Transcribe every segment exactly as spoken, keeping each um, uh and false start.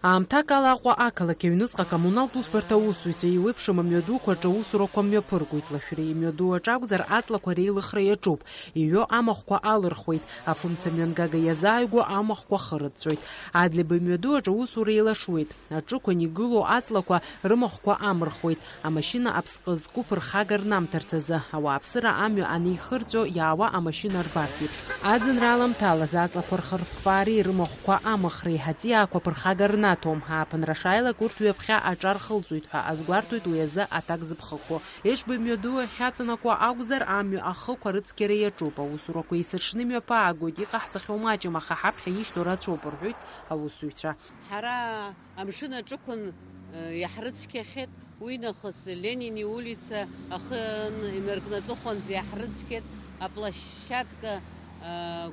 Аамҭак ала Аҟәа ақалақь аҩныҵҟа акоммуналтә усбарҭа аусзуҩцәа еиуеиԥшым амҩадуқәа рҿы аусурақәа мҩаԥыргоит. Лашәыреи амҩаду аҿы акәзар, аҵлақәа реилыхра иаҿуп. Иҩо амахәқәа алырхуеит, афымца мҩангага иазааигәоу амахәқәа хырыҵәҵәоит. Адлеиба мҩаду аҿы аусура еилашуеит. Аҿықәан игылоу аҵлақәа рымахәқәа амырхуеит. Амашьына аԥсҟы зқәыԥырхага рнамҭарц азы, ауааԥсыра амҩа анеихырҵәо иаауа амашьына рбарҭеиԥш. Аӡынра аламҭалаз аҵлақәа рхырффаареи рымахәқәа амыхреи аҵиаақәа ԥырхага рнаҭом. Ааԥынра шааилак урҭ ҩаԥхьа аҿар хылҵуеит ҳәа азгәарҭоит уи азы аҭак зыԥхықәоу. Ешба мҩаду ахьаҵанакуа акәзар, амҩа ахықәа рыцқьара иаҿуп. Аусурақәа есыршны имҩаԥаагоит, иҟаҳҵахьоу маҷым, аха ҳаԥхьа ишьҭоу рацәоуп, рҳәоит аусзуҩцәа. Ҳара амшын аҿықәан, э, иаҳрыцқьахьеит, уи нахыс Ленин иулица ахы н-, инаркны аҵыхәанӡа иаҳрыцқьеит, аплощадка, э,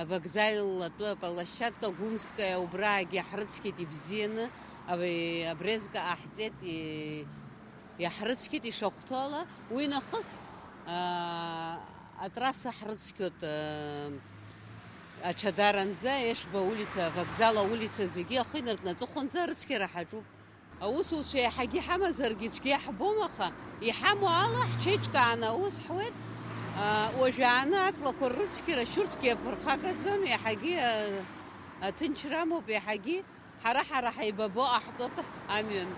авокзал атәы аплощадка Гумская убраагьы иаҳрыцқьеит ибзианы, абри абрезка ҟаҳҵеит, и-, иаҳрыцқьеит ишахәҭоу ала, уи нахыс, аа, атрасса ҳрыцқьоит, аа, Ачадаранӡа, Ешба улица, авокзал аулица зегьы ахы инаркны аҵыхәанӡа арыцқьара ҳаҿуп. Аусуцәа иаҳагьы иҳамазаргьы цәгьа иаҳбом, аха иҳамоу ала ҳҽеиҿкааны аус ҳуеит. Аа, уажәааны аҵлақәа ррыцқьара шьурҭгьы аԥырхагаӡам, иаҳагьы, аа, аҭынчра амоуп, иаҳагьы Ҳара-ҳара ҳаибабо ҟаҳҵоит амҩан.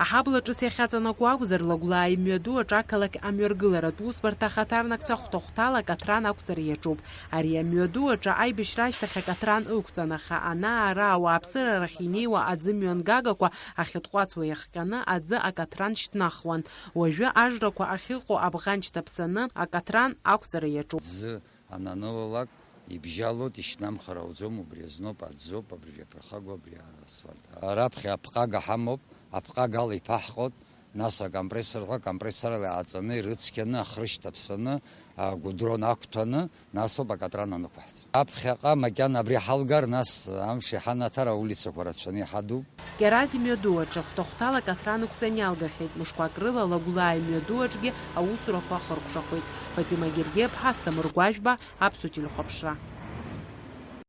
Аҳабла ҿыц иахьаҵанакуа акәзар, Лагәлаа имҩаду аҿы ақалақь амҩаргыларатә усбарҭа ахаҭарнакцәа хәҭа-хәҭала акаҭран ақәҵара иаҿуп. Ари амҩаду аҿы аибашьра ашьҭахь акаҭран ықәҵан, аха ана-ара ауааԥсыра рахь инеиуа аӡы мҩангагақәа ахьытҟәацуа иахҟьаны аӡы акаҭран шьҭнахуан. Уажәы ажрақәа ахьыҟоу абӷанч ҭаԥсаны акаҭран ақәҵара иаҿуп. Аӡы ананылалак, ибжьалоит, ишьҭнамхыр ауӡом, убри азноуп, аӡӡоуп, абри жәаԥырхагоу, абри асфальт. Раԥхьа апҟага ҳамоуп, апҟага ала иԥаҳҟоит, нас акомпрессор ҳәа, акомпрессор ала иааҵаны, ирыцқьаны, ахрышь ҭаԥсаны, агәыдрон ақәҭәаны, насоуп акатран анықәаҳҵо. Аԥхьаҟа макьана абри ҳалгар, нас амш иҳанаҭар аулицақәа рацәаны иҳадуп. Гераз имҩаду аҿы хәҭа-хәҭала акаҭран ықәҵан иалгахьеит, мышқәак рыла Лагәлаа имҩаду аҿгьы аусурақәа ахыркәшахоит. Фатима Гергиаԥҳа, Асҭамыр Гәажәба, Аԥсуа телехәаԥшра.